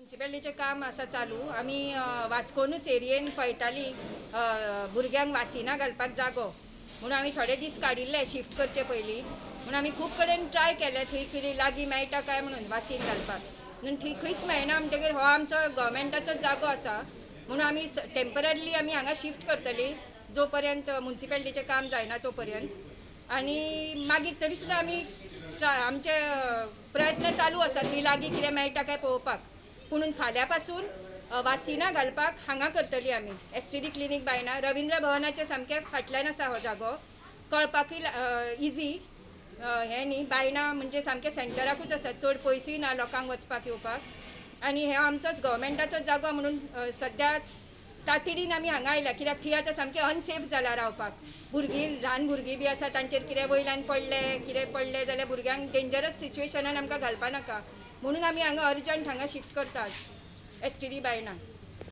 म्युनिसिपालिटीचें काम आसा चालू. आमी वास्कोनूच एरियेन पळयताली भुरग्यांक वासिनां घालपाक जागो म्हणून आमी थोडे दीस काडिल्ले शिफ्ट करचे पयलीं. म्हणून आमी खूब कडेन ट्राय केले थंय कितें लागीं मेळटा काय म्हणून वासीन घालपाक, म्हणून थंय खंयच मेळना. म्हणटकीर हो आमचो गव्हर्मेंटाचोच जागो आसा म्हणून आमी टेंपररीली आमी हांगा शिफ्ट करतली जो पर्यंत म्युनिसिपालिटीचें काम जायना तो पर्यंत. आनी मागीर तरी सुद्दां आमी आमचे प्रयत्न चालू आसा थंय लागीं कितें मेळटा काय पळोवपाक. पुणून फाल्यां पासून वासिनां घालपाक हांगा करतली आमी STD clinic Baina Ravindra भवनाच्या सामकें फाटल्यान आसा हो जागो, कळपाकूय इजी हें न्ही. बायणा म्हणजे सामकें सेंटराकूच आसा, चड पयसूय ना लोकांक वचपाक येवपाक. आनी हे आमचोच गव्हर्मेंटाचोच जागो म्हणून सद्या तातडीन आमी हांगा आयल्या, कित्याक थंय आतां सामकें अनसेफ जाला रावपाक. भुरगीं ल्हान भुरगीं बी आसा तांचेर कितें वयल्यान पडलें कितें पडलें जाल्यार भुरग्यांक डेंजरस सिच्युएशनान आमकां घालपा नाका म्हणून आमी हांगा अर्जंट हांगा शिफ्ट करतात STD Baina.